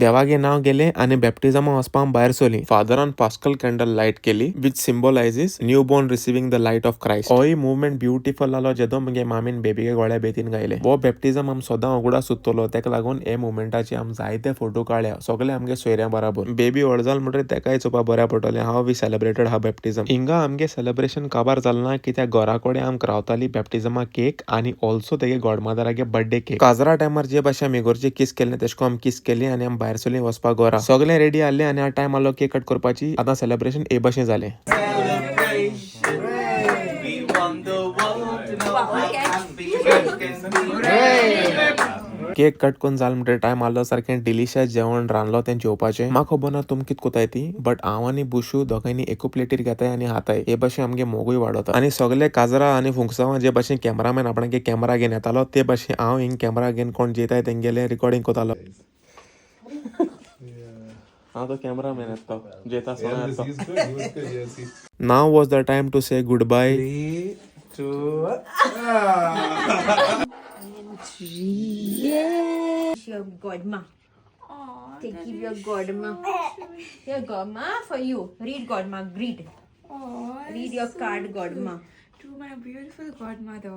देवागे नांव गेले आनी बॅप्टिजमा वचपा भायर सरली. फादरान पास्कल कॅन्डल लायट केली, which symbolizes new born receiving the light of Christ. होय मुवमेंट ब्युटिफल आलो जेदो मुगे मामीन बेबीगे गोळ्या बेतीन गायले. हो बॅप्टिजम आम सदां उगडा सुत्तलो. तेका लागून हे मुवमेंटाचे आम जायते फोटो काडल्या सगळे आमगे सोयऱ्यां बराबर. बेबी व्हड जाल म्हणटकीर तेकाय चोवपा बऱ्या पडटलें how we celebrated हा बॅप्टिजम. हिंगा आमगे सेलिब्रेशन काबार जालें ना, कित्याक घरा कडेन आमकां रावताली बॅप्टिजमा केक आनी ऑल्सो तेगे गॉडमदरागे बर्थडे केक. काजरा टायमार जे भाशेन आमी इगोर्जे किस केल्लें, तेशें आमी किस केली आनी आमी भायर सरली वचपाक घरा. सगळें रेडी आहलें आनी आतां टायम आलो केक कट करपाची. आतां सेलिब्रेशन हे भाशेन जालें. We want the world to know how happy we can be. Cake cut करून जालें म्हणटकीर टायम आसलो सारकें डिलिशियस जेवण रांदलो तें जेवपाचें. म्हाका खबर ना तुमी कितें कोताय ती, बट हांव आनी बुशू दोगांयनी एकू प्लेटीर घेताय आनी खाताय. हे भाशेन आमगे मोगूय वाडोता. आनी सगळे काजरा आनी फुंकसांवां जे भाशेन कॅमेरामॅन आपणागे कॅमेरा घेवन येतालो, ते भाशेन हांव हिंग कॅमेरा घेवन कोण जेताय तेंगेलें रिकॉर्डिंग कोतालो. हांव तो कॅमेरामॅन येता जेता. Yeah, he's good. He was good. Yes, he. Now was the time to say good bye. Three, two, one. Ah. Your godma. They give your godma. Your godma for you. Read, godma. Read. Aw, Read your so card, godma. To my beautiful godmother.